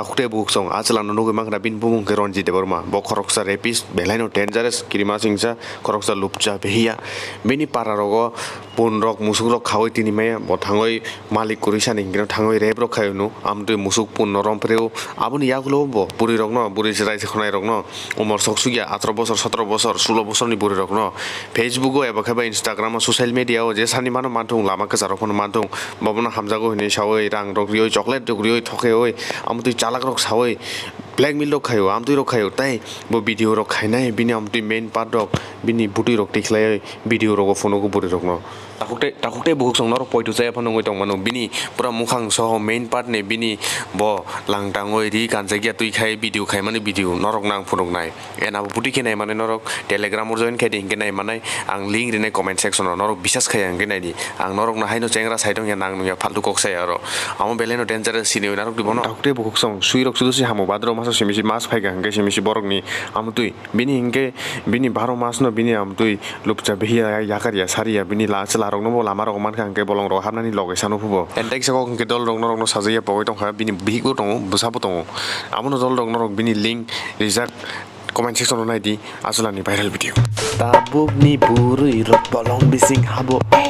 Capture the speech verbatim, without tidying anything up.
Takhuk tei bukhuk song, a chwla no nugwi mankha bini bumung khe Ranjit Debbarma. Bo khoroksa rapist, belai no dangerous, kirima singsa, khoroksa lupcha behiya. Bini para rogo pun rok, musuk rok khawi tini maya, bo thangwi malik kwrwi sani hingkhe thangwi rape rok khaio no, amtwi musuk pun no rom phreo. Aboni yagulo bo bwrwi rok no, bwrwi chwrai se khwnai rok no, umor sok sukya atro bosor, sotro bosor, sulo bosor ni bwrwi rok no Facebook o eba khe ba Instagram o, social media o je sani mano manthung, lama kwcharo phano manthung, bobono hamjago hinwi sawi rang rok riwi, chocolate rok riwi, thokewi, amtwi chalak rok sawi blackmail rok khaio, amtwi rok khaio, tai bo video rok khainai, bini amtwi main part rok, bini bwtwi rok tikhlai video rogo phunugo bwrwi rokno. Takhuk tei, takhuk tei bukhuk song norok poito chaya phano wngwi tongmano, bini pura mukhang soho main part ni bini bo langtangwi ri kanjakya twi khai video khaimani video norok nang phunuknai. Ena bo bwtwi khe naimani norok Telegram o join khai di hinkhe naimanai, ang link rinai comment section o, norok bisas khai hinkhe naidi. Ang norokno haino chengra sai tongya, nang nungya, faltu kok saya oro. Amo belai no dangerous sini narok di bono. Takhuk tei bukhuk song sui rok sudu si hamo badro maso simi si mas phai ga hinkhe simi si borok ni amtwi bini hinkhe bini baro mas no bini amtwi lupcha behiya yakar ya sari ya bini la chwla rok no bo lama rok mankha hinkhe bolong rok hapnani loge sano phubo. Entek sego hinkhe dol rok norok no sajaya pogoi tongkha, bini bihik bo tongo, bwsa bo tongo. Amo no dol rok norok bini link rijak comment section o naidi achwla ni viral video. Tabuk ni bwrwi rok bolong bising habo, eh,